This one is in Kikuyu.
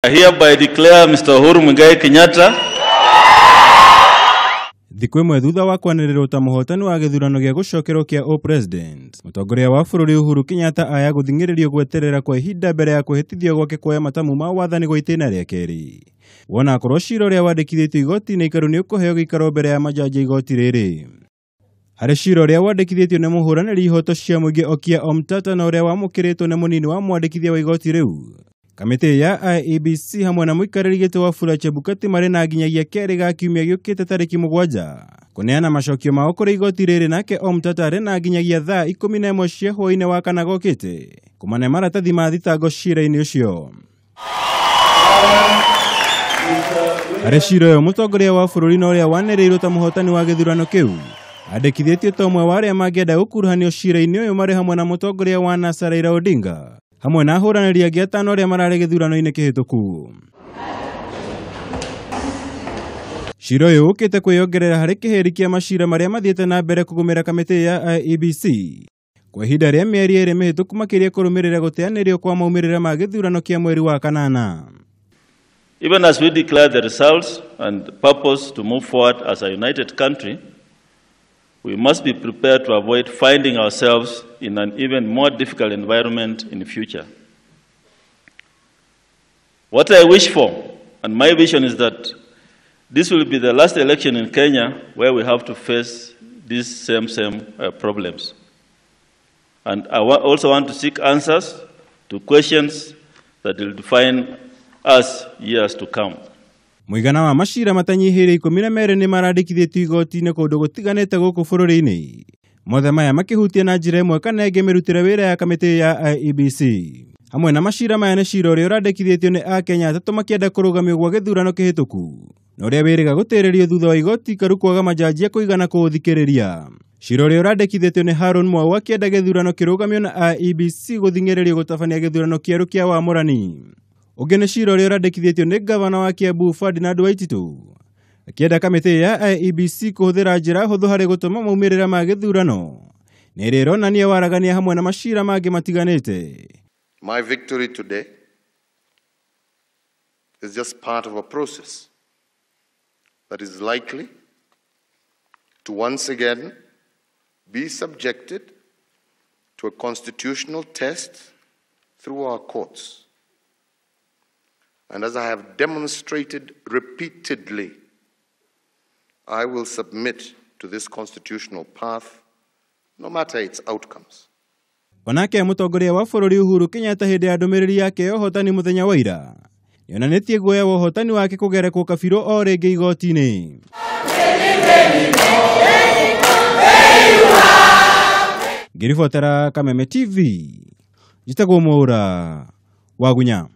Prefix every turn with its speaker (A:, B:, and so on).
A: I hereby declare Mr. Uhuru Muigai Kenyatta
B: Thikũ ĩmwe thutha wa kwanĩrĩrwo ta mũhotani wa gĩthurano gĩa gũcokerwo kĩa ũpresident, mũtongoria wa bũrũri Uhuru Kenyatta aya gũthing'ĩrĩrio gweterera kwa ihinda mbere ya kwĩhĩtithio gwake kuoya matamu ma wathani gwa itĩna rĩa kerĩ. Wona akorwo cira ũrĩa wandĩkithĩtio igoti-inĩ ikaru nĩ ũkũheo gĩikaro mbere ya majaji a igoti rĩrĩ. Harĩ cira ũrĩa wandĩkithĩtio nĩ mũhũranĩri ihoto cia mũingĩ Okiya Omtatah na ũrĩa wamũkĩrĩtwo nĩ mũnini wa mwandĩkithia wa igoti rĩu. Kamĩtĩ ya IEBC hamwe na mũikarĩri gĩtĩ Wafula Chebukati marĩ na nginyagia kerĩ ga kiumia gĩũkĩte tarĩki 7 kũneana macokio mao kũrĩ igoti rĩrĩ, nake Omtatah arĩ na nginyagia thaa 11 cia hwaĩ-inĩ wa kana gokĩte kũmane maratathi ma thitango cira-inĩ ũcio. Harĩ cira ũyũ mũtongoria wa bũrũri na ũrĩa wanĩrĩirwo ta mũhotani wa gĩthurano kĩu andĩkithĩtio ta ũmwe wa arĩa mangĩenda gũkuruhanio cira-inĩ ũyũ marĩ hamwe na mũtongoria wa NASA Raila Odinga hamwe na ahũranĩri angĩ atano arĩa mararĩ gĩthurano-inĩ kĩhĩtũku. Cira ũyũ ũkĩte kwĩyongerera harĩ kĩhĩri kĩa macira marĩa mathiĩte na mbere kũgũmĩra kamĩtĩ ya IEBC kwa ihinda rĩa mĩeri 2 mĩhĩtũku, makĩria kũrũmĩrĩra gũteanĩrio kwa maumĩrĩra ma gĩthurano kĩa mweri wa kanana.
A: Even as we declare the results and purpose to move forward as a united country, we must be prepared to avoid finding ourselves in an even more difficult environment in the future. What I wish for, and my vision, is that this will be the last election in Kenya where we have to face these same problems. And I also want to seek answers to questions that will define us years to come.
B: Mũigana wa macira matanyihĩire 12 nĩ marandĩkithĩtio igoti-inĩ kũndũ gũtiganĩte gũkũ bũrũri-inĩ, mothe maya makĩhutia na njĩra ĩmwe kana ĩngĩ mĩrutĩre wĩra ya kamĩtĩ ya IEBC. Hamwe na macira maya nĩ cira ũrĩa ũrandĩkithĩtio nĩ Akenya atatũ makĩenda kũrũgamio gwa gĩthurano kĩhĩtũku na ũrĩa wĩrĩga gũtĩrĩrio thutha wa igoti ikaru kwaga majaji a kũigana kũũthikĩrĩria. Cira ũrĩa ũrandĩkithĩtio nĩ Harun Mwau akĩenda gĩthurano kĩrũgamio na IEBC gũthing'ĩrĩrio gũtabania gĩthurano kĩerũ kĩa wamũrani. Ũngĩ nĩ cira ũrĩa ũrandĩkithĩtio nĩ gavana wa Kiambu Ferdinand Waititu akĩenda kamĩtĩ ya IEBC kũhũthĩra njĩra hũthũ harĩ gũtũma maumĩrĩra ma gĩthurano na ĩrĩa ĩronania waragania hamwe na macira mangĩ matiganĩte.
C: My victory today is just part of a process that is likely to once again be subjected to a constitutional test through our courts. And as I have demonstrated repeatedly, I will submit to this constitutional path, no matter its outcomes.
B: Onake mũtongoria wa bũrũri Uhuru Kenyatta hĩndĩ ya ndũmĩrĩri yake ya ũhotani mũthenya wa ira nĩonanĩtie guoya wa ũhotani wake kũgerekwo kabirũ o rĩngĩ igoti-inĩ. Ngĩribotera Kameme TV, njĩtagwo Mwaura Wagunya.